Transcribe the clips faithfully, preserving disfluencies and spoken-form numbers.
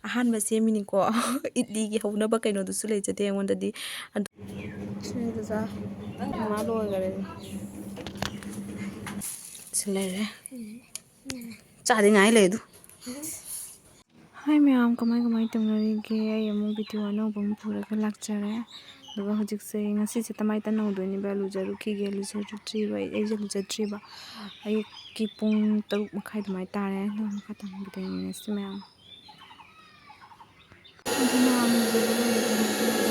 ꯑꯍꯥꯟꯕ ꯁꯦꯝꯃꯤꯅꯤꯀꯣ꯫ ꯏꯗꯂꯤꯒꯤ ꯍꯧꯅꯕ ꯀꯩꯅꯣꯗꯨꯁꯨ ꯂꯩꯖꯗꯦ ꯑꯩꯉꯣꯟꯗꯗꯤ꯫ ꯑꯗꯨ ꯁꯤꯗ ꯆꯥ-, ꯃꯥ ꯂꯣꯏꯈꯔꯦ꯫ ꯁꯤ ꯂꯩꯔꯦ꯫ ꯆꯥꯗꯤ ꯉꯥꯏ ꯂꯩ ꯑꯗꯨ꯫ ꯍꯥꯏ ꯃꯌꯥꯝ, ꯀꯃꯥꯏ ꯀꯃꯥꯏ ꯇꯧꯅꯔꯤꯒꯦ? ꯑꯩ ꯑꯃꯨꯛ ꯚꯤꯗꯤꯑꯣ ꯑꯅꯧꯕ ꯑꯃ ꯄꯨꯔꯒ ꯂꯥꯛꯆꯔꯦ꯫ ꯑꯗꯨꯒ ꯍꯧꯖꯤꯛꯁꯦ, ꯉꯁꯤꯁꯦ ꯇꯃꯥꯏ ꯇꯟ ꯍꯧꯗꯣꯏꯅꯦꯕ, ꯂꯨꯖꯔꯨꯈꯤꯒꯦ, ꯂꯨꯖꯔꯨꯗ꯭ꯔꯤꯕ ꯑꯩ, ꯑꯩꯁꯦ ꯂꯨꯖꯗ꯭ꯔꯤꯕ꯫ ꯑꯌꯨꯛꯀꯤ ꯄꯨꯡ ꯇꯔꯨꯛ ꯃꯈꯥꯏ ꯑꯗꯨꯃꯥꯏꯅ ꯇꯥꯔꯦ꯫ ꯑꯗꯨ ꯃꯈꯥ ꯇꯥꯕ ꯚꯤꯗꯤꯑꯣ ꯌꯦꯡꯃꯤꯟꯅꯁꯤ ꯃꯌꯥꯝ꯫ ꯑꯗꯨꯅ ꯂꯨꯖꯕ ꯂꯣꯏꯔꯒ ꯃꯇꯨꯡꯗ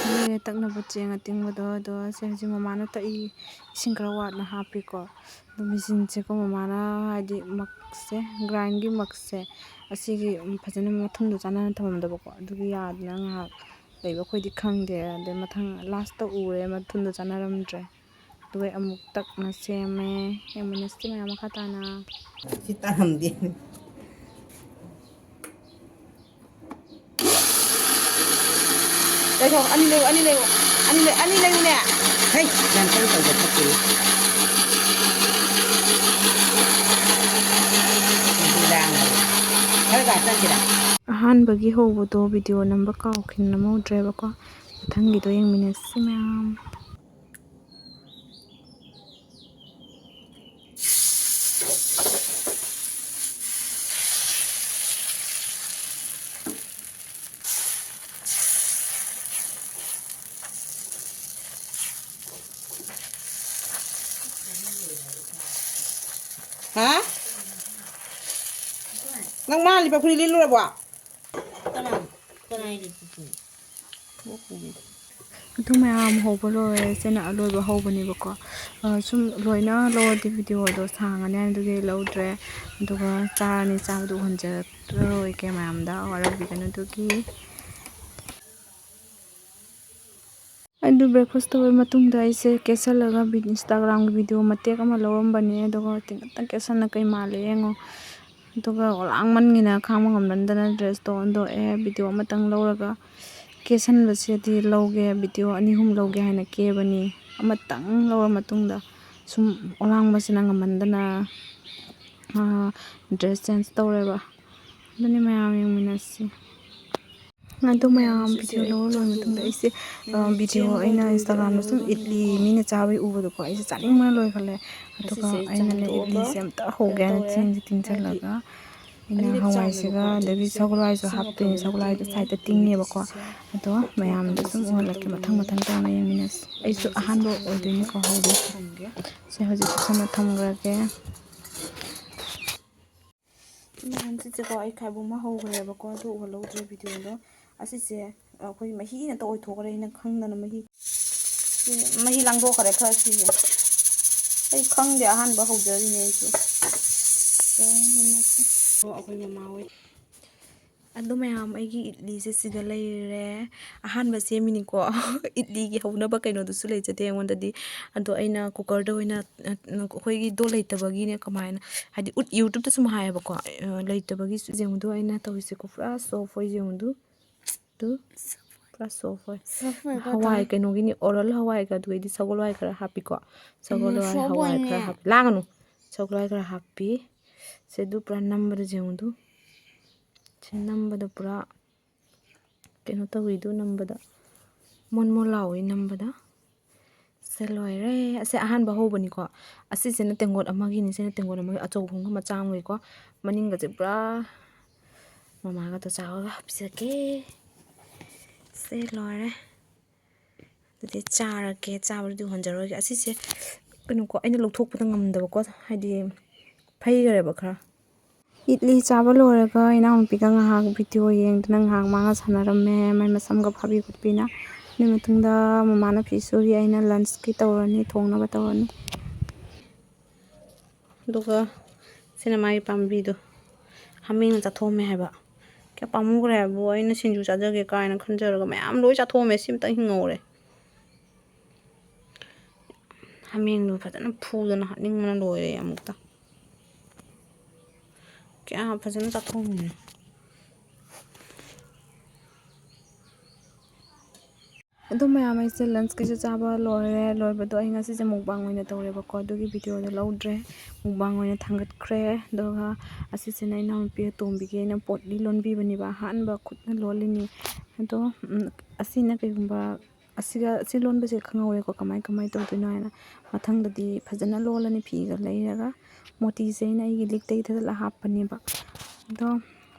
ꯂꯣꯏꯔꯦ ꯇꯛꯅꯕ ꯆꯦꯡ ꯑꯇꯤꯡꯕꯗꯣ, ꯑꯗꯣ ꯁꯦ ꯍꯧꯖꯤꯛ ꯃꯃꯥꯅ ꯇꯛꯏ, ꯏꯁꯤꯡ ꯈꯔ ꯋꯥꯠꯅ ꯍꯥꯞꯄꯤꯀꯣ꯫ ꯑꯗꯣ ꯃꯦꯆꯤꯟꯁꯦꯀꯣ, ꯃꯃꯥꯅ ꯍꯥꯏꯗꯤ ꯃꯛꯁꯦ, ꯒ꯭ꯔꯥꯏꯟꯒꯤ ꯃꯛꯁꯦ, ꯑꯁꯤꯒꯤ ꯐꯖꯅ ꯃꯊꯨꯝꯗꯣ ꯆꯥꯟꯅꯅ ꯊꯝꯃꯝꯗꯕꯀꯣ, ꯑꯗꯨꯒꯤ ꯌꯥꯗꯅ ꯉꯥꯏꯍꯥꯛ ꯂꯩꯕ ꯑꯩꯈꯣꯏꯗꯤ ꯈꯪꯗꯦ꯫ ꯑꯗꯩ ꯃꯊꯪ ꯂꯥꯁꯇ ꯎꯔꯦ ꯃꯊꯨꯝꯗꯣ ꯆꯥꯟꯅꯔꯝꯗ꯭ꯔꯦ꯫ ꯑꯗꯨꯒ ꯑꯃꯨꯛ ꯇꯛꯅ ꯁꯦꯝꯃꯦ꯫ ꯌꯦꯡꯃꯤꯟꯅꯁꯤ ꯃꯌꯥꯝ ꯃꯈꯥ ꯇꯥꯅ꯫ ꯁꯤ ꯇꯥꯔꯝꯗꯦ꯫ ꯂꯩꯊꯣꯛ, ꯑꯅꯤ ꯂꯩꯌꯨ, ꯑꯅꯤ ꯂꯩꯌꯨ, ꯑꯅꯤ ꯂꯩ-, ꯑꯅꯤ ꯂꯩꯌꯨꯅꯦ꯫ ꯍꯩ, ꯌꯥꯝ ꯀꯟꯅ ꯇꯧꯕ ꯐꯠꯇꯦ꯫ ꯈꯔ ꯈꯔ ꯆꯪꯁꯤꯔꯥ? ꯑꯍꯥꯟꯕꯒꯤ ꯍꯧꯕꯗꯣ ꯚꯤꯗꯤꯑꯣ ꯅꯝꯕ ꯀꯥꯎꯈꯤꯅ ꯅꯝꯍꯧꯗ꯭ꯔꯦꯕꯀꯣ꯫ ꯃꯊꯪꯒꯤꯗꯣ ꯌꯦꯡꯃꯤꯟꯅꯁꯤ ꯃꯌꯥꯝ꯫ ꯍꯥ? ꯅꯪ ꯃꯥ ꯂꯤꯠꯄ ꯐꯨꯔꯤꯠ ꯂꯤꯠꯂꯨꯔꯕꯣ? ꯀꯅꯥ? ꯀꯅꯥꯏ ꯂꯤꯠꯄ ꯐꯨꯔꯤꯠ? ꯑꯗꯨ ꯃꯌꯥꯝ ꯍꯧꯕ ꯂꯣꯏꯔꯦ꯫ ꯁꯤꯅ ꯑꯂꯣꯏꯕ ꯍꯧꯕꯅꯦꯕꯀꯣ꯫ ꯑ, ꯁꯨꯝ ꯂꯣꯏꯅ ꯂꯧꯔꯗꯤ ꯚꯤꯗꯤꯑꯣꯗꯣ ꯁꯥꯡꯉꯅꯤ ꯍꯥꯏꯅ ꯑꯗꯨꯒꯤ ꯂꯧꯗ꯭ꯔꯦ꯫ ꯑꯗꯨꯒ ꯆꯥꯔꯅꯤ, ꯆꯥꯕꯗꯣ ꯎꯍꯟꯖꯔꯔꯣꯏꯒꯦ ꯃꯌꯥꯝꯗ, ꯋꯥꯔꯧꯕꯤꯒꯅꯨ ꯑꯗꯨꯒꯤ꯫ ꯑꯗꯨ ꯕ꯭ꯔꯦꯛꯐꯥꯁ ꯇꯧꯔꯕ ꯃꯇꯨꯡꯗ ꯑꯩꯁꯦ ꯀꯦꯁꯜꯂꯒ ꯚꯤ-, ꯏꯟꯁꯇꯥꯒ꯭ꯔꯥꯝꯒꯤ ꯚꯤꯗꯤꯑꯣ ꯃꯇꯦꯛ ꯑꯃ ꯂꯧꯔꯝꯕꯅꯦ꯫ ꯑꯗꯨꯒ ꯇꯤꯡꯈꯠꯇ ꯀꯦꯁꯟꯅ ꯀꯩ ꯃꯥꯜꯂꯦ ꯌꯦꯡꯉꯣ꯫ ꯑꯗꯨꯒ ꯂꯥꯡꯃꯟꯒꯤꯅ ꯈꯥꯡꯕ ꯉꯝꯃꯟꯗꯅ ꯗ꯭ꯔꯦꯁꯇꯣ ꯑꯣꯟꯗꯣꯛꯑꯦ꯫ ꯚꯤꯗꯤꯑꯣ ꯑꯃꯇꯪ ꯂꯧꯔꯒ ꯀꯦꯁꯟꯕꯁꯤꯗꯤ ꯂꯧꯒꯦ, ꯚꯤꯗꯤꯑꯣ ꯑꯅꯤ ꯑꯍꯨꯝ ꯂꯧꯒꯦ ꯍꯥꯏꯅ ꯀꯦꯕꯅꯤ꯫ ꯑꯃꯇꯪ ꯂꯧꯔ ꯃꯇꯨꯡꯗ ꯁꯨꯝ ꯑꯣꯂꯥꯡꯕꯁꯤꯅ ꯉꯝꯃꯟꯗꯅ, ꯑꯥ, ꯗ꯭ꯔꯦꯁ ꯆꯦꯟꯖ ꯇꯧꯔꯦꯕ꯫ ꯑꯗꯨꯅꯤ ꯃꯌꯥꯝ ꯌꯦꯡꯃꯤꯟꯅꯁꯤ꯫ ꯑꯗꯣ ꯃꯌꯥꯝ ꯚꯤꯗꯤꯑꯣ ꯂꯧꯔ ꯂꯣꯏꯔ ꯃꯇꯨꯡꯗ ꯑꯩꯁꯦ, ꯑ, ꯚꯤꯗꯤꯑꯣ ꯑꯩꯅ Instagram-ꯗ ꯁꯨꯝ ꯏꯗꯂꯤ ꯃꯤꯅ ꯆꯥꯕꯩ ꯎꯕꯗꯣꯀꯣ, ꯑꯩꯁꯦ ꯆꯥꯅꯤꯡꯕꯅ ꯂꯣꯏꯈꯠꯂꯦ꯫ ꯑꯗꯨꯒ ꯑꯩꯅꯅꯦ ꯏꯗꯂꯤꯁꯦ ꯑꯝꯇ ꯍꯧꯒꯦ ꯍꯥꯏꯅ ꯆꯦꯡꯁꯦ ꯇꯤꯡꯁꯤꯜꯂꯒ, ꯑꯩꯅ ꯍꯋꯥꯏꯁꯤꯒ ꯑꯗꯒꯤ ꯁꯒꯣꯜ ꯍꯋꯥꯏꯁꯨ ꯍꯥꯞꯇꯣꯏꯅꯦ꯫ ꯁꯒꯣꯜ ꯍꯋꯥꯏꯗꯣ side-ꯇ ꯇꯤꯡꯉꯦꯕꯀꯣ꯫ ꯑꯗꯣ ꯃꯌꯥꯝꯗ ꯁꯨꯝ ꯎꯍꯜꯂꯛꯀꯦ, ꯃꯊꯪ ꯃꯊꯪ ꯇꯧꯅ ꯌꯦꯡꯃꯤꯟꯅꯁꯤ꯫ ꯑꯩꯁꯨ ꯑꯍꯥꯟꯕ ꯑꯣꯏꯗꯣꯏꯅꯤꯀꯣ ꯍꯧꯗꯣꯏꯁꯦ꯫ ꯁꯦ ꯍꯧꯖꯤꯛ ꯀꯨꯞꯁꯟꯅ ꯊꯝꯈ꯭ꯔꯒꯦ꯫ ꯃꯌꯥꯝꯁꯤꯁꯦꯀꯣ ꯑꯩ ꯈꯥꯏꯕꯣꯛ ꯑꯃ ꯍꯧꯈ꯭ꯔꯦꯕꯀꯣ, ꯑꯗꯨ ꯎꯍꯜꯍꯧꯗ꯭ꯔꯦ ꯚꯤꯗꯤꯑꯣꯗꯣ꯫ ꯑꯁꯤꯁꯦ ꯑꯩꯈꯣꯏ ꯃꯍꯤ ꯉꯥꯛꯇ ꯑꯣꯏꯊꯣꯛꯈ꯭ꯔꯦ, ꯑꯩꯅ ꯈꯪꯗꯅ ꯃꯍꯤ꯫ ꯁꯤ ꯃꯍꯤ ꯂꯥꯡꯗꯣꯛꯈ꯭ꯔꯦ ꯈꯔ ꯁꯤꯁꯦ꯫ ꯑꯩ ꯈꯪꯗꯦ, ꯑꯍꯥꯟꯕ ꯍꯧꯖꯔꯤꯅꯦ ꯑꯩꯁꯨ꯫ ꯑꯣ, ꯑꯩꯈꯣꯏ ꯃꯃꯥ ꯍꯣꯏ꯫ ꯑꯗꯣ ꯃꯌꯥꯝ, ꯑꯩꯒꯤ ꯏꯗꯂꯤꯁꯦ ꯁꯤꯗ ꯂꯩꯔꯦ꯫ ꯑꯍꯥꯟꯕ ꯁꯦꯝꯃꯤꯅꯤꯀꯣ꯫ ꯏꯗꯂꯤꯒꯤ ꯍꯧꯅꯕ ꯀꯩꯅꯣꯗꯨꯁꯨ ꯂꯩꯖꯗꯦ ꯑꯩꯉꯣꯟꯗꯗꯤ꯫ ꯑꯗꯣ ꯑꯩꯅ cooker-ꯗ ꯑꯣꯏꯅ, ꯑ, ꯑꯩꯈꯣꯏꯒꯤꯗꯣ ꯂꯩꯇꯕꯒꯤꯅꯦ, ꯀꯃꯥꯏꯅ, ꯍꯥꯏꯗꯤ, ꯎꯠ-, YouTube-ꯇ ꯁꯨꯝ ꯍꯥꯏꯌꯦꯕꯀꯣ, ꯑ, ꯂꯩꯇꯕꯒꯤ ꯌꯦꯡꯉꯨꯗꯣ ꯑꯩꯅ ꯇꯧꯔꯤꯁꯦꯀꯣ꯫ ꯄꯨꯔꯥ soft ꯑꯣꯏ ꯌꯦꯡꯉꯨꯗꯨ꯫ ꯇꯨ, ꯄꯨꯔꯥ soft ꯑꯣꯏ꯫ Soft ꯑꯣꯏꯀꯣ, ꯍꯋꯥꯏ ꯇꯧꯔꯦ꯫ ꯀꯩꯅꯣꯒꯤꯅꯤ, ꯑꯣꯔꯜ ꯍꯋꯥꯏꯒ ꯑꯗꯨꯒꯩꯗꯤ ꯁꯒꯣꯜ ꯍꯋꯥꯏ ꯈꯔ ꯍꯥꯞꯄꯤꯀꯣ꯫ ꯁꯒꯣꯜ ꯎꯝ, ꯍꯋꯥꯏ, soft ꯍꯋꯥꯏ ꯑꯣꯏꯅꯦ꯫ ꯈꯔ ꯍꯥꯞꯄꯤ꯫ ꯂꯥꯡꯒꯅꯨ꯫ ꯁꯒꯣꯜ ꯍꯋꯥꯏ ꯈꯔ ꯍꯥꯞꯄꯤ꯫ ꯁꯦ, ꯑꯗꯨ ꯄꯨꯔꯥ ꯅꯝꯕꯗ ꯌꯦꯡꯉꯨꯗꯨ꯫ ꯁꯦ, ꯅꯝꯕꯗ ꯄꯨꯔꯥ ꯀꯩꯅꯣ ꯇꯧꯋꯤꯗꯨ, ꯅꯝꯕꯗ ꯃꯣꯟ ꯃꯣꯟ ꯂꯥꯎꯋꯤ ꯅꯝꯕꯗ꯫ ꯁꯦ, ꯂꯣꯏꯔꯦ꯫ ꯑꯁꯦ ꯑꯍꯥꯟꯕ ꯍꯧꯕꯅꯤꯀꯣ꯫ ꯑꯁꯤꯁꯤꯅ ꯇꯦꯡꯀꯣꯠ ꯑꯃꯒꯤꯅꯤ, ꯁꯤꯅ ꯇꯦꯡꯀꯣꯠ ꯑꯃꯒꯤ, ꯑꯆꯧꯕ ꯑꯃꯒ ꯃꯆꯥ ꯑꯃꯒꯤꯀꯣ꯫ ꯃꯅꯤꯡꯒꯁꯦ ꯄꯨꯔꯥ ꯃꯃꯥꯒꯗꯣ ꯆꯥꯎꯔꯒ ꯍꯥꯞꯆꯒꯦ꯫ ꯁꯦ, ꯂꯣꯏꯔꯦ꯫ ꯑꯗꯨꯗꯤ ꯆꯥꯔꯒꯦ꯫ ꯆꯥꯕꯗꯨꯗꯤ ꯎꯍꯟꯖꯔꯣꯏꯒꯦ꯫ ꯑꯁꯤꯁꯦ ꯀꯩꯅꯣꯀꯣ, ꯑꯩꯅ ꯂꯧꯊꯣꯛꯄꯗ ꯉꯝꯗꯕꯀꯣ, ꯍꯥꯏꯗꯤ ꯐꯩꯈ꯭ꯔꯦꯕ ꯈꯔ꯫ ꯏꯗꯂꯤ ꯆꯥꯕ ꯂꯣꯏꯔꯒ ꯏꯅꯥꯎꯅꯨꯄꯤꯒ ꯉꯥꯏꯍꯥꯛ ꯚꯤꯗꯤꯑꯣ ꯌꯦꯡꯗꯅ ꯉꯥꯏꯍꯥꯛ ꯃꯥꯒ ꯁꯥꯟꯅꯔꯝꯃꯦ, ꯃꯥꯏ ꯃꯁꯝꯒ ꯐꯥꯕꯤ ꯈꯣꯠꯄꯤꯅ꯫ ꯑꯗꯨꯒꯤ ꯃꯇꯨꯡꯗ ꯃꯃꯥꯅ ꯐꯤ ꯁꯨꯔꯤ, ꯑꯩꯅ lunch-ꯀꯤ ꯇꯧꯔꯅꯤ, ꯊꯣꯡꯅꯕ ꯇꯧꯔꯅꯤ꯫ ꯑꯗꯨꯒ ꯁꯤꯅ ꯃꯥꯒꯤ ꯄꯥꯝꯕꯤꯗꯣ, ꯍꯥꯃꯦꯡꯅ ꯆꯥꯊꯣꯛꯑꯝꯃꯦ ꯍꯥꯏꯕ꯫ ꯀꯌꯥ ꯄꯥꯝꯃꯨꯈ꯭ꯔꯦ ꯍꯥꯏꯕꯨ, ꯑꯩꯅ ꯁꯤꯡꯖꯨ ꯆꯥꯖꯒꯦ ꯀꯥꯏꯅ ꯈꯟꯖꯔꯒ ꯃꯌꯥꯝ ꯂꯣꯏ ꯆꯥꯊꯣꯛꯑꯝꯃꯦ, ꯁꯤꯃꯇꯪ ꯍꯤꯡꯍꯧꯔꯦ꯫ ꯍꯥꯃꯦꯡꯗꯣ ꯐꯖꯅ ꯐꯨꯗꯅ ꯍꯥꯠꯅꯤꯡꯕꯅ ꯂꯣꯏꯔꯦ ꯑꯃꯨꯛꯇ꯫ ꯀꯌꯥ ꯐꯖꯅ ꯆꯥꯊꯣꯛꯑꯝꯃꯤꯅꯣ꯫ ꯑꯗꯨ ꯃꯌꯥꯝ, ꯑꯩꯁꯦ ꯂꯟꯁꯀꯤꯁꯨ ꯆꯥꯕ ꯂꯣꯏꯔꯦ꯫ ꯂꯣꯏꯕꯗꯣ ꯑꯩ ꯉꯁꯤꯁꯦ ꯃꯨꯛꯕꯥꯡ ꯑꯣꯏꯅ ꯇꯧꯔꯦꯕꯀꯣ, ꯑꯗꯨꯒꯤ ꯚꯤꯗꯤꯑꯣꯗꯣ ꯂꯧꯗ꯭ꯔꯦ꯫ ꯃꯨꯛꯕꯥꯡ ꯑꯣꯏꯅ ꯊꯥꯡꯒꯠꯈ꯭ꯔꯦ꯫ ꯑꯗꯨꯒ ꯑꯁꯤꯁꯤꯅ ꯏꯅꯥꯎꯅꯨꯄꯤ ꯑꯇꯣꯝꯕꯤꯒꯤ ꯑꯩꯅ ꯄꯣꯠꯂꯤ ꯂꯣꯟꯕꯤꯕꯅꯦꯕ, ꯑꯍꯥꯟꯕ ꯈꯨꯠꯅ ꯂꯣꯜꯂꯤꯅꯤ꯫ ꯑꯗꯣ, ꯎꯝ, ꯑꯁꯤꯅ ꯀꯩꯒꯨꯝꯕ ꯑꯁꯤꯒ, ꯑꯁꯤ ꯂꯣꯟꯕꯁꯦ ꯈꯪꯍꯧꯔꯦꯀꯣ, ꯀꯃꯥꯏ, ꯀꯃꯥꯏ ꯇꯧꯗꯣꯏꯅꯣ ꯍꯥꯏꯅ꯫ ꯃꯊꯪꯗꯗꯤ ꯐꯖꯅ ꯂꯣꯜꯂꯅꯤ, ꯐꯤꯒ ꯂꯩꯔꯒ꯫ ꯃꯣꯇꯤꯁꯦ ꯑꯩꯅ ꯑꯩꯒꯤ ꯂꯤꯛꯇꯒꯤ ꯊꯥꯗꯠꯂ ꯍꯥꯞꯄꯅꯦꯕ꯫ ꯑꯗꯣ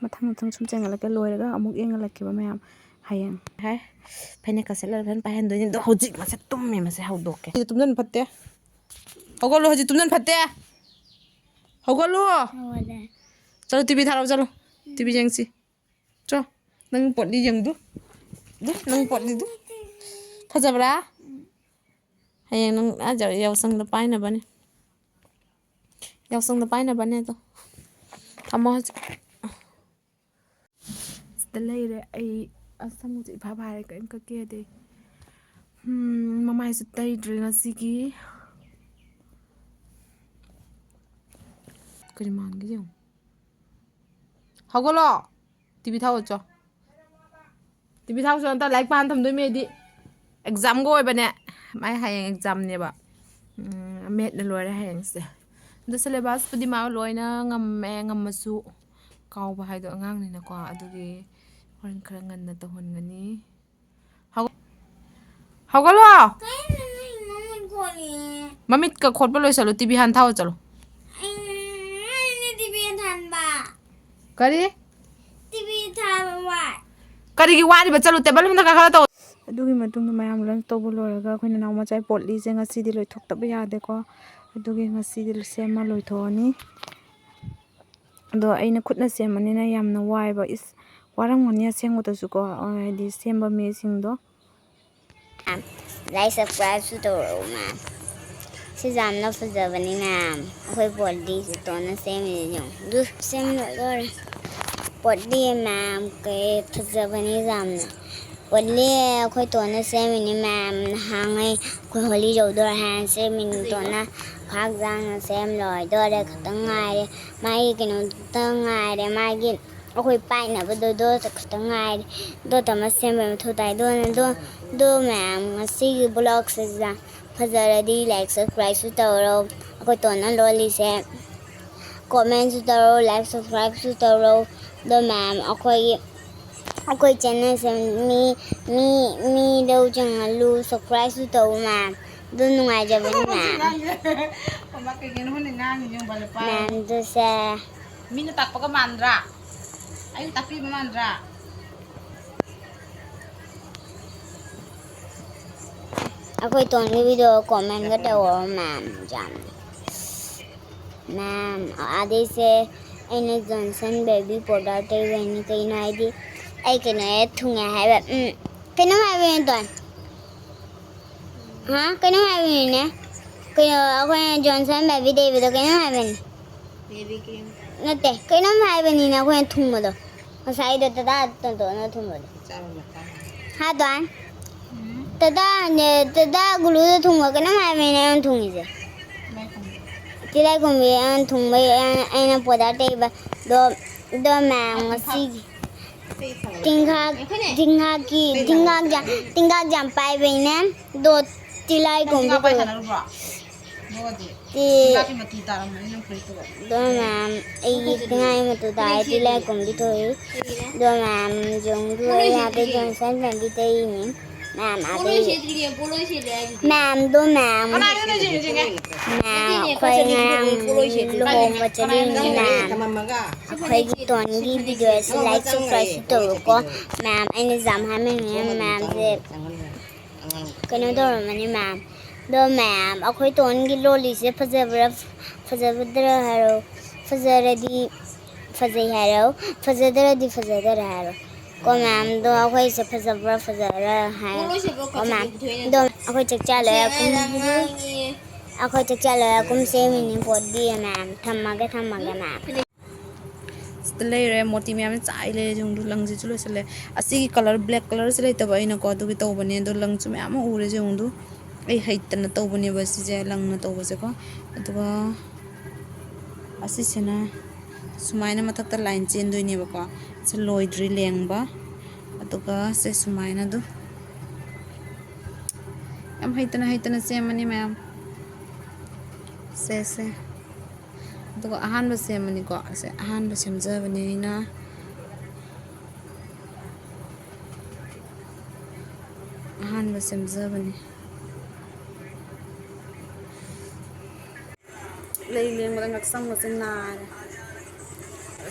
ꯃꯊꯪ ꯃꯊꯪ ꯁꯨꯝ ꯆꯦꯟꯒꯠꯂꯛꯀꯦ, ꯂꯣꯏꯔꯒ ꯑꯃꯨꯛ ꯌꯦꯡꯍꯜꯂꯛꯀꯦꯕ ꯃꯌꯥꯝ ꯍꯌꯦꯡ꯫ ꯍꯥꯏ, ꯐꯅꯦꯛꯀ ꯁꯦꯠꯂꯒ ꯐꯖꯅ ꯄꯥꯏꯍꯟꯗꯣꯏꯅꯦ꯫ ꯑꯗꯣ ꯍꯧꯖꯤꯛ ꯃꯁꯦ ꯇꯨꯝꯃꯦ, ꯃꯁꯦ ꯍꯧꯗꯣꯛꯀꯦ꯫ ꯁꯤꯗꯤ ꯇꯨꯝꯁꯤꯟ ꯐꯠꯇꯦ꯫ ꯍꯧꯒꯠꯂꯨ, ꯍꯧꯖꯤꯛ ꯇꯨꯝꯁꯤꯟ ꯐꯠꯇꯦ꯫ ꯍꯧꯒꯠꯂꯨ꯫ ꯍꯧꯒꯠꯂꯦ꯫ ꯆꯠꯂꯨ, ꯇꯤꯚꯤ ꯊꯥꯔꯛꯑꯣ, ꯆꯠꯂꯨ꯫ ꯇꯤꯚꯤ ꯌꯦꯡꯁꯤ꯫ ꯆꯣ, ꯅꯪ ꯄꯣꯠꯂꯤ ꯌꯦꯡꯗꯨ꯫ ꯗꯨ, ꯅꯪ ꯄꯣꯠꯂꯤꯗꯨ꯫ ꯐꯖꯕ꯭ꯔꯥ? ꯍꯌꯦꯡ ꯅꯪ ꯑꯥ ꯌꯥꯎꯁꯪꯗ ꯄꯥꯏꯅꯕꯅꯦ꯫ ꯌꯥꯎꯁꯪꯗ ꯄꯥꯏꯅꯕꯅꯦ ꯑꯗꯣ꯫ ꯊꯝꯃꯣ ꯍꯧꯖꯤꯛ꯫ ꯁꯤꯗ ꯂꯩꯔꯦ ꯑꯩ꯫ ꯑꯁ, ꯁꯝꯁꯦ ꯏꯐꯥ ꯐꯥꯔꯦ, ꯀꯔꯤꯝ ꯀꯛꯀꯦ ꯌꯥꯗꯦ꯫ ꯎꯝ, ꯃꯃꯥꯏꯁꯨ ꯇꯩꯗ꯭ꯔꯤ ꯉꯁꯤꯒꯤ꯫ ꯀꯔꯤ ꯃꯥꯟꯒꯦ ꯌꯦꯡꯉꯨ꯫ ꯍꯧꯒꯠꯂꯣ꯫ ꯇꯤꯚꯤ ꯊꯥꯎ ꯆꯣ꯫ ꯇꯤꯚꯤ ꯊꯥꯎ ꯆꯣ, ꯅꯠꯇ ꯂꯥꯏꯔꯤꯛ ꯄꯥꯍꯟ ꯊꯝꯗꯣꯏꯃꯤ ꯑꯩꯗꯤ꯫ ꯑꯦꯛꯖꯥꯝꯒ ꯑꯣꯏꯕꯅꯦ꯫ ꯃꯥꯏ ꯍꯌꯦꯡ ꯑꯦꯛꯖꯥꯝꯅꯦꯕ꯫ ꯎꯝ, ꯃꯦꯠꯅ ꯂꯣꯏꯔꯦ ꯍꯌꯦꯡꯁꯦ꯫ ꯑꯗꯣ ꯁꯤꯂꯦꯕꯁꯄꯨꯗꯤ ꯃꯥ ꯂꯣꯏꯅ ꯉꯝꯃꯦ, ꯉꯝꯃꯁꯨ ꯀꯥꯎꯕ ꯍꯥꯏꯗꯣ ꯑꯉꯥꯡꯅꯤꯅꯀꯣ, ꯑꯗꯨꯒꯤ ꯍꯣꯔꯦꯟ ꯈꯔ ꯉꯟꯅ ꯇꯧꯍꯟꯒꯅꯤ꯫ ꯍꯧ-, ꯍꯧꯒꯠꯂꯣ! ꯀꯩꯅꯣ ꯅꯪ ꯃꯃꯤꯠ ꯈꯣꯠꯂꯤ? ꯃꯃꯤꯠꯀ ꯈꯣꯠꯄ ꯂꯣꯏꯁꯜꯂꯣ, ꯇꯤꯚꯤ ꯍꯥꯟꯅ ꯊꯥꯎ ꯆꯠꯂꯣ꯫ ꯑꯩꯅ ꯇꯤꯚꯤ ꯊꯥꯟꯕ꯫ ꯀꯔꯤ? ꯇꯤꯚꯤ ꯊꯥꯟꯕ ꯋꯥꯏ꯫ ꯀꯔꯤꯒꯤ ꯋꯥꯔꯤꯕ? ꯆꯠꯂꯨ, ꯇꯦꯕꯜ ꯃꯊꯛ ꯀꯥꯈꯠꯂ ꯇꯧ꯫ ꯑꯗꯨꯒꯤ ꯃꯇꯨꯡꯗ ꯃꯌꯥꯝ ꯂꯟꯁ ꯇꯧꯕ ꯂꯣꯏꯔꯒ ꯑꯩꯈꯣꯏ ꯅꯅꯥꯎ ꯃꯆꯥꯒꯤ ꯄꯣꯠꯂꯤꯁꯦ ꯉꯁꯤꯗꯤ ꯂꯣꯏꯊꯣꯛꯇꯕ ꯌꯥꯗꯦꯀꯣ꯫ ꯑꯗꯨꯒꯤ ꯉꯁꯤꯗꯤ ꯁꯦꯝꯃ ꯂꯣꯏꯊꯣꯛꯑꯅꯤ꯫ ꯑꯗꯣ ꯑꯩꯅ ꯈꯨꯠꯅ ꯁꯦꯝꯕꯅꯤꯅ ꯌꯥꯝꯅ ꯋꯥꯏꯕ꯫ ꯏꯁ, ꯋꯥꯔꯝꯒꯅꯤ ꯑꯁꯦꯡꯕꯗꯁꯨꯀꯣ, ꯍꯥꯏꯗꯤ ꯁꯦꯝꯕ ꯃꯤꯁꯤꯡꯗꯣ꯫ Like, subscribeꯁꯨ ꯇꯧꯔꯛꯎ, ꯃꯌꯥꯝ꯫ ꯁꯤꯁꯦ ꯌꯥꯝꯅ ꯐꯖꯕꯅꯤ, ꯃꯌꯥꯝ꯫ ꯑꯩꯈꯣꯏ ꯄꯣꯠꯂꯤꯁꯦ ꯇꯣꯟꯅ ꯁꯦꯝꯃꯤꯁꯦ ꯌꯦꯡꯉꯨ꯫ ꯑꯗꯨ ꯁꯦꯝ ꯂꯣꯏꯗꯣꯔꯦ꯫ ꯄꯣꯠꯂꯤ ꯃꯌꯥꯝ ꯀꯩ ꯐꯖꯕꯅꯤ ꯌꯥꯝꯅ꯫ ꯄꯣꯠꯂꯤ ꯑꯩꯈꯣꯏ ꯇꯣꯟꯅ ꯁꯦꯝꯃꯤꯅꯤ, ꯃꯌꯥꯝ꯫ ꯅꯍꯥꯟꯉꯩ ꯑꯩꯈꯣꯏ ꯍꯣꯂꯤ ꯌꯧꯗꯣꯔꯦ ꯍꯥꯏꯅ ꯁꯦꯝꯃꯤꯅꯤ ꯇꯣꯟꯅ꯫ ꯈ꯭ꯋꯥꯡ ꯖꯥꯡꯅ ꯁꯦꯝ ꯂꯣꯏꯗꯣꯔꯦ꯫ ꯈꯛꯇꯪ ꯉꯥꯏꯔꯦ꯫ ꯃꯥꯒꯤ ꯀꯩꯅꯣꯗꯨꯇ ꯉꯥꯏꯔꯦ꯫ ꯃꯥꯒꯤ ꯑꯩꯈꯣꯏ ꯄꯥꯏꯅꯕꯗꯣ ꯗꯣ ꯈꯛꯇ ꯉꯥꯏꯔꯦ꯫ ꯗꯣ ꯇꯃ ꯁꯦꯝꯕꯩ ꯃꯊꯧ ꯇꯥꯏ꯫ ꯗꯣꯅ ꯗꯣ, ꯗꯣ ꯃꯌꯥꯝ, ꯉꯁꯤꯒꯤ vlog ꯁꯤꯗ ꯐꯖꯔꯗꯤ like subscribe ꯁꯨ ꯇꯧꯔꯣ꯫ ꯑꯩꯈꯣꯏ ꯇꯣꯟꯅ ꯂꯣꯜꯂꯤꯁꯦ comment ꯁꯨ ꯇꯧꯔꯣ, like subscribe ꯁꯨ ꯇꯧꯔꯣ꯫ ꯑꯗꯣ ꯃꯌꯥꯝ, ꯑꯩꯈꯣꯏꯒꯤ, ꯑꯩꯈꯣꯏ channel ꯁꯦ ꯃꯤ, ꯃꯤ, ꯃꯤꯗ ꯆꯪꯍꯜꯂꯨ, subscribe ꯁꯨ ꯇꯧ ꯃꯌꯥꯝ꯫ ꯑꯗꯨ ꯅꯨꯡꯉꯥꯏꯖꯕꯅꯤ ꯃꯌꯥꯝ꯫ ꯃꯃꯥ ꯀꯩꯒꯤꯅꯣ ꯈꯪꯗꯦ ꯉꯥꯡꯉꯤꯁꯦ ꯌꯦꯡꯉꯨ ꯕꯥꯂꯦ ꯄꯥꯏ꯫ ꯃꯌꯥꯝꯗꯨꯁꯦ꯫ ꯃꯤꯅ ꯇꯥꯛꯄꯒ ꯃꯥꯟꯗ꯭ꯔꯥ? ꯑꯩꯅ ꯇꯥꯛꯄꯤꯕ ꯃꯥꯟꯗ꯭ꯔꯥ? ꯑꯩꯈꯣꯏ ꯇꯣꯟꯒꯤ video comment ꯒ ꯇꯧꯔꯣ ꯃꯌꯥꯝ, ꯌꯥꯝ꯫ ꯃꯌꯥꯝ, ꯑꯗꯩꯁꯦ ꯑꯩꯅ Johnson baby powder ꯇꯩꯕꯩꯅꯤ꯫ ꯀꯩꯅꯣ ꯍꯥꯏꯗꯤ ꯑꯩ ꯀꯩꯅꯣ ꯍꯦꯛ ꯊꯨꯡꯉꯦ ꯍꯥꯏꯕ꯫ ꯎꯝ, ꯀꯩꯅꯣꯝ ꯍꯥꯏꯕꯅꯦ ꯇꯣꯟ꯫ ꯍꯥ? ꯀꯩꯅꯣꯝ ꯍꯥꯏꯕꯅꯤꯅꯦ꯫ ꯀꯩꯅꯣ, ꯑꯩꯈꯣꯏꯅ Johnson baby ꯇꯩꯕꯗꯣ ꯀꯩꯅꯣꯝ ꯍꯥꯏꯕꯅꯤ꯫ Baby cream꯫ ꯅꯠꯇꯦ, ꯀꯩꯅꯣꯝ ꯍꯥꯏꯕꯅꯤꯅꯦ ꯑꯩꯈꯣꯏꯅ ꯊꯨꯡꯕꯗꯣ꯫ ꯉꯁꯥꯏꯗꯣ ꯗꯗꯥ ꯇꯣꯟꯇꯣꯟꯅ ꯊꯨꯡꯕꯗꯣ꯫ ꯆꯥꯕ ꯃꯇꯥꯡ꯫ ꯍꯥ, ꯇꯣꯟ? ꯎꯝ꯫ ꯗꯗꯥꯅꯦ, ꯗꯗꯥ ꯒꯨꯂꯨꯗ ꯊꯨꯡꯕ ꯀꯩꯅꯣꯝ ꯍꯥꯏꯕꯅꯤꯅꯦ ꯑꯩꯅ ꯊꯨꯡꯉꯤꯁꯦ꯫ ꯇꯤꯜꯍꯥꯏꯈꯨꯝꯕꯤ꯫ ꯇꯤꯜꯍꯥꯏꯈꯨꯝꯕꯤ ꯑꯩꯅ ꯊꯨꯡꯕꯩ ꯑꯩꯅ, ꯑꯩꯅ powder ꯇꯩꯕ꯫ ꯑꯗꯣ, ꯑꯗꯣ ꯃꯌꯥꯝ ꯉꯁꯤꯒꯤ ꯇꯤꯡꯈꯥꯛ, ꯇꯤꯡꯈꯥꯛꯀꯤ, ꯇꯤꯡꯈꯥꯛ ꯌꯥꯝ, ꯇꯤꯡꯈꯥꯛ ꯌꯥꯝ ꯄꯥꯏꯕꯩꯅꯦ꯫ ꯑꯗꯣ ꯇꯤꯜꯍꯥꯏꯈꯨꯝꯕꯤ ꯅꯪ ꯇꯤꯜꯍꯥ ꯄꯥꯏ ꯊꯣꯛꯑꯦ꯫ ꯁꯥꯟꯅꯔꯨꯕ꯭ꯔꯣ? ꯅꯣꯛꯑꯗꯤ꯫ ꯇꯤ-, ꯇꯤꯜꯍꯥꯀꯤ ꯃꯇꯨ ꯇꯥꯔꯝꯃꯅꯤ ꯅꯪ ꯐꯨꯔꯤꯠꯇꯨꯒ꯫ ꯑꯗꯣ ꯃꯌꯥꯝ, ꯑꯩꯒꯤ ꯇꯤꯜꯍꯥꯏ ꯃꯇꯨ ꯇꯥꯔꯦ, ꯇꯤꯜꯍꯥꯏꯈꯨꯝꯕꯤ ꯊꯣꯛꯏ꯫ ꯀꯩꯒꯤꯅ? ꯑꯗꯣ ꯃꯌꯥꯝ ꯌꯦꯡꯕꯤꯌꯨ, ꯄꯣꯂꯣꯏ ꯑꯩ ꯍꯥꯏꯐꯦꯠ ꯁꯦꯠꯇ꯭ꯔꯤꯌꯦ꯫ Johnson baby ꯇꯩꯅꯦ꯫ ꯃꯌꯥꯝ ꯄꯣꯂꯣꯏ ꯑꯥꯗꯩ ꯁꯦꯠꯇ꯭ꯔꯤꯌꯦ, ꯄꯣꯂꯣꯏ ꯁꯦꯠꯂꯦ ꯍꯥꯏꯁꯤꯗꯤ꯫ ꯃꯌꯥꯝꯗꯣ ꯃꯌꯥꯝ꯫ ꯀꯅꯥꯒꯤꯅꯣ ꯅꯪ ꯁꯦꯠꯂꯤꯁꯦ? ꯃꯌꯥꯝ ꯅꯠꯇꯦꯅꯦ, ꯑꯩꯈꯣꯏ ꯐꯅꯦꯛ ꯁꯦꯠꯂꯤꯗꯨꯕꯨ ꯉꯔꯥꯡ ꯄꯣꯂꯣꯏ ꯁꯦꯠꯂꯤ꯫ ꯂꯨꯍꯣꯡꯕ ꯀꯅꯥꯒꯤꯅꯣ ꯆꯠꯂꯤꯅꯦ ꯁꯦꯠꯂꯤꯁꯦ? ꯃꯌꯥꯝ꯫ ꯁꯤ ꯐꯅꯦꯛ ꯑꯩꯈꯣꯏꯒꯤ ꯁꯦꯠꯂꯤ꯫ ꯇꯣꯟꯒꯤ ꯁꯤ ꯐꯅꯦꯛ video ꯁꯦꯠꯂꯤ꯫ ꯁꯦ like subscribe ꯁꯨ ꯇꯧꯔꯣꯀꯣ꯫ ꯃꯌꯥꯝ ꯑꯩꯅ ꯖꯥꯝ ꯍꯥꯏꯃꯟꯉꯦ ꯃꯌꯥꯝꯁꯦ꯫ ꯀꯩꯅꯣ ꯇꯧꯔꯝꯃꯅꯤ ꯃꯌꯥꯝ꯫ ꯑꯗꯣ ꯃꯌꯥꯝ, ꯑꯩꯈꯣꯏ ꯇꯣꯟꯒꯤ ꯂꯣꯜꯂꯤꯁꯦ ꯐꯖꯕ꯭ꯔꯥ, ꯐꯖꯕꯗ꯭ꯔꯥ ꯍꯥꯏꯔꯣ꯫ ꯐꯖꯔꯗꯤ ꯐꯖꯩ ꯍꯥꯏꯔꯣ, ꯐꯖꯗ꯭ꯔꯗꯤ ꯐꯖꯗꯔꯦ ꯍꯥꯏꯔꯣ꯫ ꯀꯣ ꯃꯌꯥꯝꯗꯣ ꯑꯩꯈꯣꯏꯁꯦ ꯐꯖꯕ꯭ꯔꯥ ꯐꯖꯕ꯭ꯔꯥ ꯍꯥꯏꯔꯣ꯫ ꯀꯣ ꯃꯌꯥꯝ, ꯑꯗꯣ ꯑꯩꯈꯣꯏ ꯆꯥꯛ ꯆꯥ ꯂꯣꯏꯔ ꯀꯨꯝ-, ꯑꯩꯈꯣꯏ ꯆꯥꯛ ꯆꯥ ꯂꯣꯏꯔ ꯀꯨꯝꯁꯦ ꯃꯤꯅꯤ ꯄꯣꯠ ꯃꯌꯥꯝ꯫ ꯊꯝꯃꯒꯦ, ꯊꯝꯃꯒꯦ ꯃꯌꯥꯝ꯫ ꯁꯤꯗ ꯂꯩꯔꯦ, ꯃꯣꯇꯤ ꯃꯌꯥꯝ ꯆꯥꯏ ꯂꯩꯔꯦ꯫ ꯌꯦꯡꯉꯨ, ꯂꯪꯁꯤꯁꯨ ꯂꯣꯏꯁꯤꯜꯂꯦ꯫ ꯑꯁꯤꯒꯤ colour black colour ꯁꯦ ꯂꯩꯇꯕ ꯑꯩꯅꯀꯣ, ꯑꯗꯨꯒꯤ ꯇꯧꯕꯅꯦ꯫ ꯑꯗꯣ ꯂꯪꯁꯨ ꯃꯌꯥꯝ ꯑꯃ ꯎꯔꯦ꯫ ꯌꯦꯡꯉꯨ, ꯑꯩ ꯍꯩꯇꯅ ꯇꯧꯕꯅꯦꯕ ꯁꯤꯁꯦ, ꯂꯪꯅ ꯇꯧꯕꯁꯦꯀꯣ꯫ ꯑꯗꯨꯒ ꯑꯁꯤꯁꯤꯅ ꯁꯨꯃꯥꯏꯅ ꯃꯊꯛꯇ line ꯆꯦꯟꯗꯣꯏꯅꯦꯕꯀꯣ꯫ ꯁꯤ ꯂꯣꯏꯗ꯭ꯔꯤ ꯂꯦꯡꯕ꯫ ꯑꯗꯨꯒ ꯁꯦ ꯁꯨꯃꯥꯏꯅ ꯑꯗꯨ ꯌꯥꯝ ꯍꯩꯇꯅ ꯍꯩꯇꯅ ꯁꯦꯝꯃꯅꯤ ꯃꯌꯥꯝ꯫ ꯁꯦ, ꯁꯦ꯫ ꯑꯗꯨꯒ ꯑꯍꯥꯟꯕ ꯁꯦꯝꯃꯅꯤꯀꯣ꯫ ꯁꯦ ꯑꯍꯥꯟꯕ ꯁꯦꯝꯖꯕꯅꯦ ꯑꯩꯅ꯫ ꯑꯍꯥꯟꯕ ꯁꯦꯝꯖꯕꯅꯦ꯫ ꯂꯩ ꯂꯦꯡꯕꯗ ꯉꯛꯁꯝꯒꯁꯦ ꯅꯥꯔꯦ꯫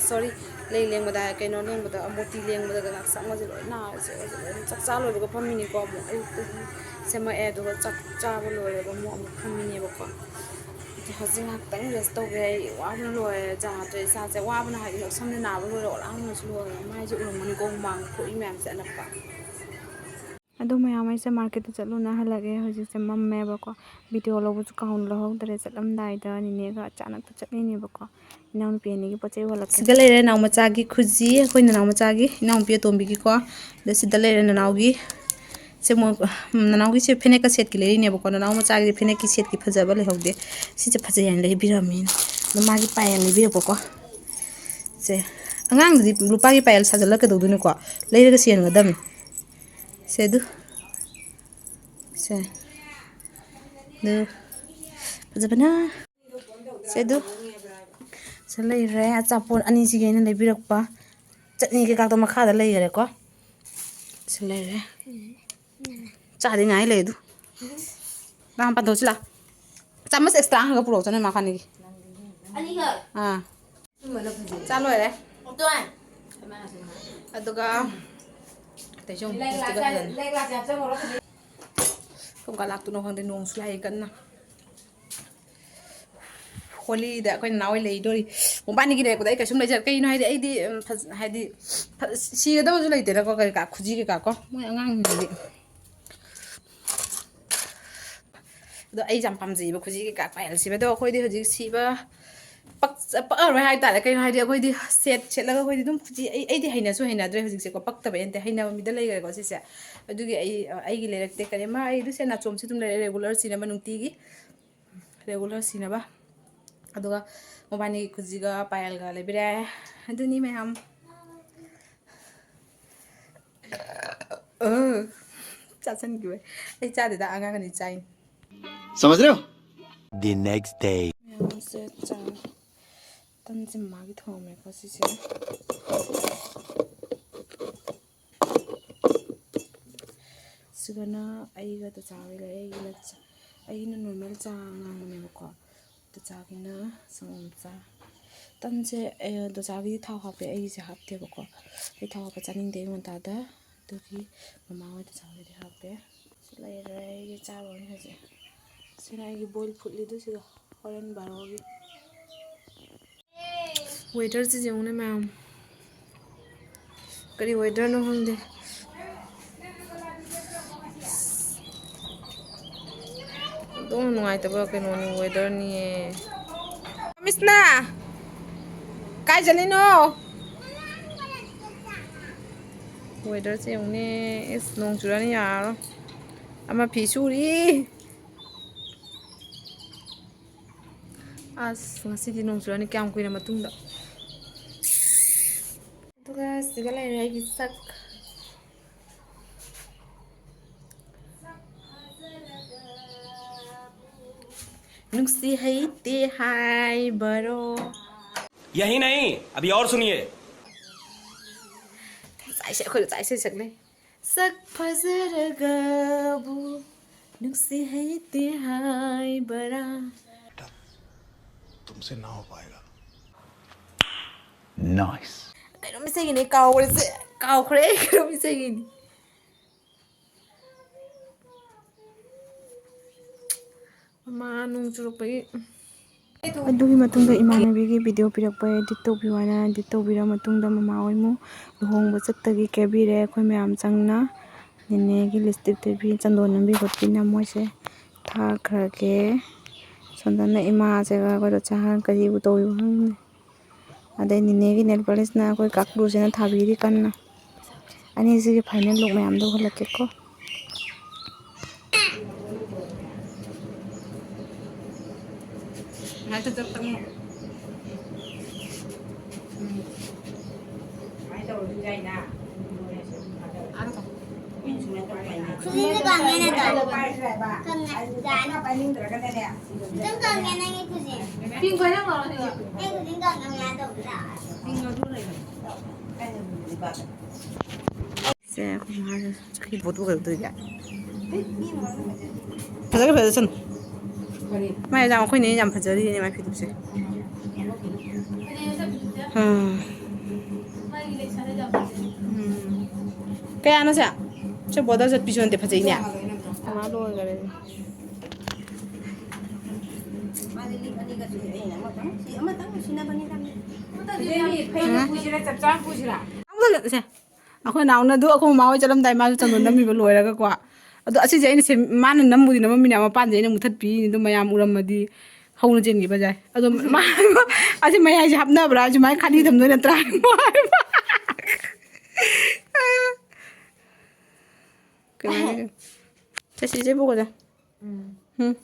Sorry, ꯂꯩ ꯂꯦꯡꯕꯗ, ꯀꯩꯅꯣ ꯂꯦꯡꯕꯗ, ꯃꯨꯔꯇꯤ ꯂꯦꯡꯕꯗꯒ ꯉꯛꯁꯝꯒꯁꯦ ꯂꯣꯏ ꯅꯥꯔꯦ꯫ ꯆꯦ, ꯍꯧꯖꯤꯛ ꯂꯣꯏ ꯆꯥꯛ ꯆꯥ ꯂꯣꯏꯕꯒ ꯐꯝꯃꯤꯅꯤꯀꯣ꯫ ꯑꯃꯨꯛ ꯑꯌꯨꯛꯇꯒꯤ ꯁꯦꯝꯃꯛꯑꯦ, ꯑꯗꯨꯒ ꯆꯥꯛ ꯆꯥꯕ ꯂꯣꯏꯔꯒ ꯑꯃꯨꯛ, ꯑꯃꯨꯛ ꯐꯝꯃꯤꯅꯦꯕꯀꯣ꯫ ꯑꯗꯣ ꯍꯧꯖꯤꯛ ꯉꯥꯏꯍꯥꯛꯇꯪ rest ꯇꯧꯒꯦ꯫ ꯑꯩ ꯋꯥꯕꯅ ꯂꯣꯏꯔꯦ, ꯌꯥꯗ꯭ꯔꯦ ꯏꯁꯥꯁꯦ꯫ ꯋꯥꯕꯅ ꯍꯥꯏꯗꯤ ꯉꯛꯁꯝꯅ ꯅꯥꯕ ꯂꯣꯏꯔꯦ, ꯑꯣꯂꯥꯡꯕꯅꯁꯨ ꯂꯣꯏꯔꯦ, ꯃꯥꯏꯁꯦ ꯎꯔꯝꯒꯅꯤꯀꯣ, ꯍꯨꯃꯥꯡ ꯊꯣꯛꯏ ꯃꯌꯥꯝꯁꯦ ꯑꯅꯞꯄ꯫ ꯑꯗꯣ ꯃꯌꯥꯝ, ꯑꯩꯁꯦ market ꯇ ꯆꯠꯂꯨꯅ ꯍꯜꯂꯛꯑꯦ꯫ ꯍꯧꯖꯤꯛꯁꯦ ꯃꯝꯃꯦꯕꯀꯣ꯫ Video ꯂꯧꯕꯁꯨ ꯀꯥꯎꯅ ꯂꯧꯍꯧꯗ꯭ꯔꯦ꯫ ꯆꯠꯂꯝꯗꯥꯏꯗ ꯅꯤꯅꯦꯒ ꯑꯆꯥꯅꯛꯇ ꯆꯠꯂꯤꯅꯦꯕꯀꯣ꯫ ꯏꯅꯥꯎꯅꯨꯄꯤ ꯑꯅꯤꯒꯤ ꯄꯣꯠ ꯆꯩ ꯍꯣꯜꯂꯛꯀꯦ꯫ ꯁꯤꯗ ꯂꯩꯔꯦ ꯅꯅꯥꯎ ꯃꯆꯥꯒꯤ ꯈꯨꯖꯤ, ꯑꯩꯈꯣꯏ ꯅꯅꯥꯎ ꯃꯆꯥꯒꯤ, ꯏꯅꯥꯎꯅꯨꯄꯤ ꯑꯇꯣꯝꯕꯤꯒꯤꯀꯣ꯫ ꯑꯗ ꯁꯤꯗ ꯂꯩꯔꯦ ꯅꯅꯥꯎꯒꯤ꯫ ꯁꯦ ꯃꯣꯏ, ꯎꯝ, ꯅꯅꯥꯎꯒꯤꯁꯦ ꯐꯅꯦꯛꯀ ꯁꯦꯠꯀꯤ ꯂꯩꯔꯤꯅꯦꯕꯀꯣ꯫ ꯅꯅꯥꯎ ꯃꯆꯥꯒꯤꯗꯤ ꯐꯅꯦꯛꯀꯤ ꯁꯦꯠꯀꯤ ꯐꯖꯕ ꯂꯩꯍꯧꯗꯦ꯫ ꯁꯤꯁꯦ ꯐꯖꯩ ꯍꯥꯏꯅ ꯂꯩꯕꯤꯔꯝꯃꯦ꯫ ꯑꯗꯣ ꯃꯥꯒꯤ ꯄꯥꯌꯦꯜ ꯂꯩꯕꯤꯔꯛꯄꯀꯣ꯫ ꯁꯦ, ꯑꯉꯥꯡꯗꯨꯗꯤ ꯂꯨꯄꯥꯒꯤ ꯄꯥꯌꯦꯜ ꯁꯥꯖꯜꯂ ꯀꯩꯗꯧꯗꯣꯏꯅꯣꯀꯣ? ꯂꯩꯔꯒ ꯁꯦꯟꯒꯗꯕꯅꯤ꯫ ꯁꯦ ꯑꯗꯨ꯫ ꯁꯦ꯫ ꯑꯗꯨ꯫ ꯐꯖꯕꯅ꯫ ꯁꯦ ꯑꯗꯨ꯫ ꯁꯤ ꯂꯩꯔꯦ꯫ ꯑꯆꯥꯄꯣꯠ ꯑꯅꯤꯁꯤꯒꯤ ꯑꯩꯅ ꯂꯩꯕꯤꯔꯛꯄ ꯆꯠꯅꯤ ꯀꯩꯀꯥꯗꯣ ꯃꯈꯥꯗ ꯂꯩꯈꯔꯦꯀꯣ꯫ ꯁꯤ ꯂꯩꯔꯦ꯫ ꯆꯥꯗꯤ ꯉꯥꯏ ꯂꯩ ꯑꯗꯨ꯫ ꯅꯪ ꯄꯥꯟꯊꯣꯛꯁꯤ ꯂꯥ꯫ ꯆꯥꯃꯁ extra ꯍꯪꯒ ꯄꯨꯔꯛꯑꯣ ꯆꯠꯅꯤ ꯃꯈꯥꯅꯤꯒꯤ꯫ ꯑꯥ꯫ ꯆꯥ ꯂꯣꯏꯔꯦ꯫ ꯑꯗꯨꯒ ꯑꯇꯩꯁꯨ ꯑꯃꯨꯛ ꯀꯨꯝꯀꯥ ꯂꯥꯛꯇꯣꯏꯅꯣ ꯈꯪꯗꯦ, ꯅꯣꯡꯁꯨ ꯂꯥꯛꯑꯦ ꯀꯟꯅ꯫ ꯍꯣꯂꯤꯗ ꯑꯩꯈꯣꯏ ꯅꯅꯥꯎ ꯍꯣꯏ ꯂꯩꯗꯣꯔꯤ꯫ ꯃꯕꯥꯅꯤꯒꯤ ꯂꯩꯔꯛꯄꯗ ꯑꯩ ꯀꯩꯁꯨꯝ ꯂꯩꯖꯔꯦ꯫ ꯀꯩꯒꯤꯅꯣ ꯍꯥꯏꯗꯤ ꯑꯩꯗꯤ, ꯎꯝ, ꯐꯖ-, ꯍꯥꯏꯗꯤ ꯐ-, ꯁꯤꯒꯗꯕꯁꯨ ꯂꯩꯇꯦꯅꯀꯣ, ꯀꯩꯀꯥ ꯈꯨꯖꯤ ꯀꯩꯀꯥ ꯀꯣ꯫ ꯃꯣꯏ ꯑꯉꯥꯡꯁꯤꯡꯁꯤꯗꯤ꯫ ꯑꯗꯣ ꯑꯩ ꯌꯥꯝ ꯄꯥꯝꯖꯩꯌꯦꯕ ꯈꯨꯖꯤ ꯀꯩꯀꯥ ꯄꯥꯌꯦꯜ ꯁꯤꯕꯗꯣ꯫ ꯑꯩꯈꯣꯏꯗꯤ ꯍꯧꯖꯤꯛ ꯁꯤꯕ ꯄꯛ-, ꯄꯛꯑꯔꯣꯏ ꯍꯥꯏꯇꯥꯔꯦ꯫ ꯀꯩꯅꯣ ꯍꯥꯏꯗꯤ ꯑꯩꯈꯣꯏꯗꯤ ꯁꯦꯠ ꯁꯦꯠꯂꯒ ꯑꯩꯈꯣꯏꯗꯤ ꯑꯗꯨꯝ ꯈꯨꯖꯤ, ꯑꯩ, ꯑꯩꯗꯤ ꯍꯩꯅꯁꯨ ꯍꯩꯅꯗ꯭ꯔꯦ ꯍꯧꯖꯤꯛꯁꯦꯀꯣ꯫ ꯄꯛꯇꯕ ꯅꯠꯇꯦ, ꯍꯩꯅꯕ ꯃꯤꯗ ꯂꯩꯈ꯭ꯔꯦꯀꯣ ꯁꯤꯁꯦ꯫ ꯑꯗꯨꯒꯤ ꯑꯩ, ꯑꯩꯒꯤ ꯂꯩꯔꯛꯇꯦ ꯀꯔꯤꯃ꯫ ꯑꯩ ꯑꯗꯨ ꯁꯦ ꯅꯥꯆꯣꯝꯁꯦ ꯑꯗꯨꯝ ꯂꯩꯔꯦ, regular ꯁꯤꯅꯕ ꯅꯨꯡꯇꯤꯒꯤ꯫ Regular ꯁꯤꯅꯕ꯫ ꯑꯗꯨꯒ ꯃꯕꯥꯅꯤꯒꯤ ꯈꯨꯖꯤꯒ ꯄꯥꯌꯦꯜꯒ ꯂꯩꯕꯤꯔꯦ꯫ ꯑꯗꯨꯅꯤ ꯃꯌꯥꯝ꯫ ꯑ, ꯆꯥꯁꯟꯈꯤꯕ꯫ ꯑꯩ ꯆꯥꯗꯦꯗ, ꯑꯉꯥꯡ ꯑꯅꯤ ꯆꯥꯏꯅꯤ꯫ समझ रहे हो? The next day. ꯃꯌꯥꯝꯁꯦ ꯆꯥ, ꯇꯟꯁꯦ ꯃꯥꯒꯤ ꯊꯣꯡꯉꯝꯃꯦꯀꯣ ꯁꯤꯁꯦ꯫ ꯁꯤꯒꯅ ꯑꯩꯒ ꯇꯆꯥ ꯍꯣꯏ ꯂꯩ꯫ ꯑꯩꯒꯤꯅ ꯆꯥ-, ꯑꯩꯒꯤꯅ ꯅꯣꯔꯃꯦꯜ ꯆꯥ ꯉꯥꯡꯕꯅꯦꯕꯀꯣ꯫ ꯇꯆꯥꯒꯤꯅ ꯁꯪꯒꯣꯝ ꯆꯥ꯫ ꯇꯟꯁꯦ, ꯑꯦ, ꯇꯆꯥꯒꯤꯗꯤ ꯊꯥꯎ ꯍꯥꯞꯄꯦ, ꯑꯩꯒꯤꯁꯦ ꯍꯥꯞꯇꯦꯕꯀꯣ꯫ ꯑꯩ ꯊꯥꯎ ꯍꯥꯞꯄ ꯆꯥꯅꯤꯡꯗꯦ ꯑꯌꯨꯛ ꯉꯟꯇꯥꯗ꯫ ꯑꯗꯨꯒꯤ ꯃꯃꯥ ꯍꯣꯏ ꯇꯆꯥ ꯍꯣꯏꯗꯤ ꯍꯥꯞꯄꯦ꯫ ꯁꯤ ꯂꯩꯔꯦ ꯑꯩꯒꯤ ꯆꯥꯔꯨꯔꯅꯤ ꯍꯧꯖꯤꯛ꯫ ꯁꯤꯅ ꯑꯩꯒꯤ ꯕꯣꯏꯜ ꯐꯨꯠꯂꯤꯗꯨ ꯁꯤꯒ ꯍꯣꯔꯦꯟ ꯕꯥꯔꯣꯒꯤ꯫ Weatherꯁꯤ ꯌꯦꯡꯉꯨꯅꯦ ꯃꯌꯥꯝ꯫ ꯀꯔꯤ weatherꯅꯣ ꯈꯪꯗꯦ꯫ ꯑꯗꯨꯝ ꯅꯨꯡꯉꯥꯏꯇꯕ ꯀꯩꯅꯣꯅꯤ, weatherꯅꯤꯌꯦ꯫ ꯃꯤꯁꯅꯥ, ꯀꯥꯏ ꯆꯠꯂꯤꯅꯣ? Weatherꯁꯦ ꯌꯦꯡꯉꯨꯅꯦ꯫ ꯏꯁ, ꯅꯣꯡ ꯆꯨꯔꯛꯑꯅꯤ, ꯌꯥꯔꯔꯣꯏ꯫ ꯑꯃ ꯐꯤ ꯁꯨꯔꯤ꯫ ꯑꯁ, ꯉꯁꯤꯗꯤ ꯅꯣꯡ ꯆꯨꯔꯛꯑꯅꯤ ꯀꯌꯥꯝ ꯀꯨꯏꯔ ꯃꯇꯨꯡꯗ꯫ ꯑꯗꯨꯒ ꯁꯤꯒ ꯂꯩꯔꯦ ꯑꯩꯒꯤ ꯁꯛ꯫ ꯅꯨꯡꯁꯤ ꯍꯩꯇꯦ ꯍꯥꯏꯕꯔꯣ꯫ यही नहीं, अभी और सुनिए। ꯉꯁꯥꯏꯁꯦ ꯑꯩꯈꯣꯏ ꯉꯁꯥꯏ ꯏꯁꯩ ꯁꯛꯅꯩ꯫ ꯁꯛ ꯐꯖꯔꯒꯕꯨ ꯅꯨꯡꯁꯤ ꯍꯩꯇꯦ ꯍꯥꯏꯕꯔꯥ꯫ तुमसे ना हो पाएगा। Nice. ꯀꯩꯅꯣꯝ ꯏꯁꯩꯒꯤꯅꯦ ꯀꯥꯎꯈ꯭ꯔꯦꯁꯦ, ꯀꯥꯎꯈ꯭ꯔꯦ ꯑꯩ ꯀꯩꯅꯣꯝ ꯏꯁꯩꯒꯤꯅꯤ꯫ ꯃꯃꯥ ꯅꯣꯡ ꯆꯨꯔꯛꯄꯒꯤ꯫ ꯑꯗꯨꯒꯤ ꯃꯇꯨꯡꯗ ꯏꯃꯥꯟꯅꯕꯤꯒꯤ video ꯄꯤꯔꯛꯄ edit ꯇꯧꯕꯤꯌꯨ ꯍꯥꯏꯅ edit ꯇꯧꯕꯤꯔ ꯃꯇꯨꯡꯗ ꯃꯃꯥ ꯍꯣꯏ ꯑꯃꯨꯛ ꯂꯨꯍꯣꯡꯕ ꯆꯠꯇꯒꯤ ꯀꯦꯕꯤꯔꯦ꯫ ꯑꯩꯈꯣꯏ ꯃꯌꯥꯝ ꯆꯪꯅ ꯅꯦꯅꯦꯒꯤ lipstick ꯇꯩꯕꯤ, ꯆꯟꯗꯣꯟ ꯅꯝꯕꯤ ꯈꯣꯠꯄꯤꯅ ꯃꯣꯏꯁꯦ ꯊꯥꯈ꯭ꯔꯒꯦ꯫ ꯁꯣꯝꯗꯅ ꯏꯃꯥꯁꯦꯒ ꯑꯩꯈꯣꯏꯗ ꯆꯥꯍꯟ ꯀꯔꯤꯕꯨ ꯇꯧꯔꯤꯕ ꯈꯪꯗꯦ꯫ ꯑꯗꯩ ꯅꯦꯅꯦꯒꯤ nail polish ꯅ ꯑꯩꯈꯣꯏ ꯀꯥꯀꯂꯨꯁꯤꯅ ꯊꯥꯕꯤꯔꯤ ꯀꯟꯅ꯫ ꯑꯅꯤꯁꯤꯒꯤ final look ꯃꯌꯥꯝꯗꯣ ꯎꯍꯜꯂꯛꯀꯦꯀꯣ꯫ ꯉꯥꯏ ꯆꯞ ꯆꯞ ꯇꯪꯉꯣ꯫ ꯎꯝ꯫ ꯁꯨꯃꯥꯏꯅ ꯇꯧꯔꯁꯨ ꯌꯥꯏꯅ꯫ ꯑꯥꯗ ꯊꯝꯃꯣ꯫ ꯑꯩꯈꯣꯏꯅ ꯁꯨꯃꯥꯏꯅ ꯇꯧꯔꯒ ꯄꯥꯏꯅꯩ꯫ ꯈꯨꯖꯤꯟꯁꯦ ꯀꯪꯉꯦꯅꯦ ꯑꯗꯣ꯫ ꯄꯥꯏꯔꯁꯨ ꯌꯥꯏꯕ꯫ ꯀꯪꯉꯦ꯫ ꯑꯩ ꯌꯥꯅꯤ꯫ ꯄꯥꯏꯅꯤꯡꯗ꯭ꯔꯒꯅꯅꯦ꯫ ꯈꯤꯇꯪ ꯀꯪꯉꯦ ꯅꯪꯒꯤ ꯈꯨꯖꯤꯟ꯫ ꯄꯤꯡ ꯈꯣꯏꯅ ꯉꯧꯔꯣ ꯑꯗꯨꯒ꯫ ꯑꯩ ꯈꯨꯖꯤꯟ ꯀꯪꯉꯦ ꯃꯌꯥꯝ ꯇꯧꯕꯗ꯫ ꯄꯤꯡ ꯑꯗꯨ ꯂꯩꯕꯅꯦ꯫ ꯁꯦ, ꯑꯩꯈꯣꯏ ꯃꯥꯁꯦ ꯆꯠꯈꯤ ꯄꯣꯠꯇꯨ ꯀꯩꯗꯧꯗꯣꯏꯒꯦ? ꯐꯖꯈ꯭ꯔꯦ, ꯐꯖꯁꯅꯨ꯫ ꯃꯥꯏ ꯌꯥꯝ, ꯑꯩꯈꯣꯏ ꯅꯦ ꯌꯥꯝ ꯐꯖꯔꯤꯅꯦ ꯃꯥꯏ ꯐꯤꯗꯨꯛꯁꯦ꯫ ꯎꯝ꯫ ꯎꯝ꯫ ꯀꯌꯥꯅꯣ ꯁꯦ? ꯁꯦ border ꯆꯠꯄꯤꯁꯨ ꯅꯠꯇꯦ, ꯐꯖꯩꯅꯦ꯫ ꯃꯥ ꯂꯣꯏꯈꯔꯦ꯫ ꯃꯥꯗꯤ ꯂꯤꯛ ꯑꯅꯤꯒ ꯁꯨꯏ, ꯑꯩꯅ ꯑꯃꯇꯪ, ꯁꯤ ꯑꯃꯇꯪ ꯁꯤꯟꯅꯕꯅꯤꯗ꯫ ꯐꯩꯖꯨꯞ ꯄꯨꯁꯤꯔꯥ, ꯆꯞ ꯆꯥꯅ ꯄꯨꯁꯤꯔꯥ? ꯁꯦ, ꯑꯩꯈꯣꯏ ꯅꯥꯎꯅ ꯑꯗꯨ ꯑꯩꯈꯣꯏ ꯃꯃꯥ ꯍꯣꯏ ꯆꯠꯂꯝꯗꯥꯏ ꯃꯥꯁꯨ ꯆꯟꯗꯣꯟ ꯅꯝꯃꯤꯕ ꯂꯣꯏꯔꯒꯀꯣ꯫ ꯑꯗꯣ ꯑꯁꯤꯁꯦ ꯑꯩꯅ ꯁꯦꯝ-, ꯃꯥꯅ ꯅꯝꯕꯨꯗꯤ ꯅꯝꯃꯝꯃꯤꯅꯦ, ꯃꯄꯥꯟꯁꯦ ꯑꯩꯅ ꯃꯨꯊꯠꯄꯤꯔꯤꯅꯤ, ꯑꯗꯨꯝ ꯃꯌꯥꯝ ꯎꯔꯝꯃꯗꯤ ꯍꯧꯅ ꯆꯦꯟꯈꯤꯕ ꯌꯥꯏ꯫ ꯑꯗꯣ ꯃꯥ, ꯑꯁꯤ ꯃꯌꯥꯏꯁꯦ ꯍꯥꯞꯅꯕ꯭ꯔꯥ? ꯁꯨꯃꯥꯏꯅ ꯈꯥꯂꯤ ꯊꯝꯗꯣꯏ ꯅꯠꯇ꯭ꯔꯥ? ꯀꯩꯅꯣ ꯍꯥꯏꯁꯦ? ꯆꯠꯁꯤ, ꯆꯠꯁꯤ, ꯄꯨꯀꯣ, ꯆꯠ-, ꯎꯝ꯫